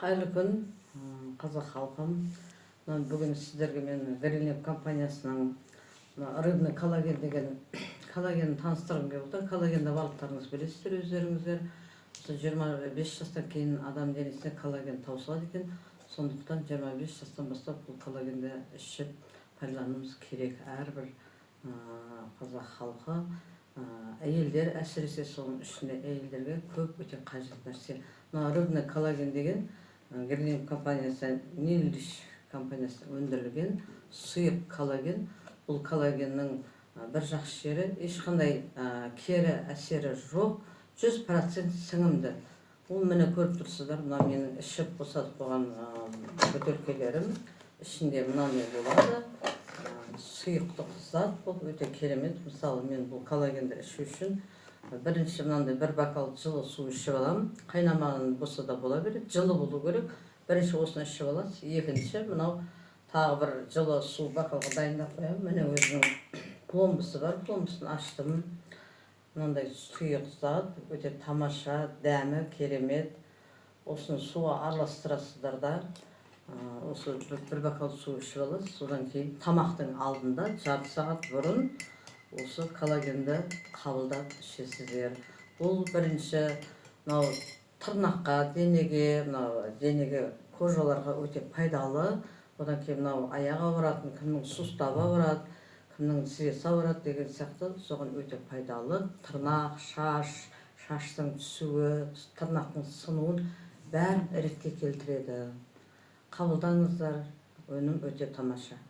Қайырлы күн, қазақ халқым! Мына бүгін сіздерге мен Гринлиф компаниясының мына рыбный коллаген деген коллагенін таныстырғым келіп отыр. Коллагенді барлықтарыңыз білесіздер өздеріңіздер. Осы 25 жастан кейін адам денесінде коллаген таусылады екен. Сондықтан 25 жастан бастап бұл коллагенді ішіп пайдалануымыз керек. Әрбір қазақ халқы, әйелдер әсіресе, соның ішінде әйелдерге көп өте қажет нәрсе. Мына рыбный коллаген деген Гринлиф компаниясы, Ниллиш компаниясы өндірілген сұйық коллаген. Бұл коллагеннің бір жақсы жері, ешқандай кері әсері жоқ, 100% сіңімді. Ол, міне, көріп тұрсыздар, мына менің ішіп босатып қойған бөтелкелерім. Ішінде мынандай болады, сұйықтық зат. Бұл өте керемет. Мысалы, мен бұл коллагенді ішу үшін бірінші мынандай бір бокал жылы су ішіп аламын. Қайнамаған болса да бола береді, жылы болу керек. Бірінші осыны ішіп аласыз. Екінші, мынау тағы бір жылы су бокалға дайындап қоямын. Міне, өзінің пломбасы бар, пломбасын аштым. Мынандай сұйық зат, өте тамаша, дәмі керемет. Осыны суға араластырасыздар да, осы бір бокал су ішіп аласыз. Содан кейін тамақтың алдында жарты сағат бұрын осы коллагенді қабылдап ішесіздер. Бұл бірінші мынау тырнаққа, денеге, мынау денеге, кожаларға өте пайдалы. Одан кейін мынау аяғы ауыратын, кімнің суставы ауырады, кімнің тізесі ауырады деген сияқты, соған өте пайдалы. Тырнақ, шаш, шаштың түсуі, тырнақтың сынуын бәрін ретке келтіреді. Қабылдаңыздар, өнім өте тамаша.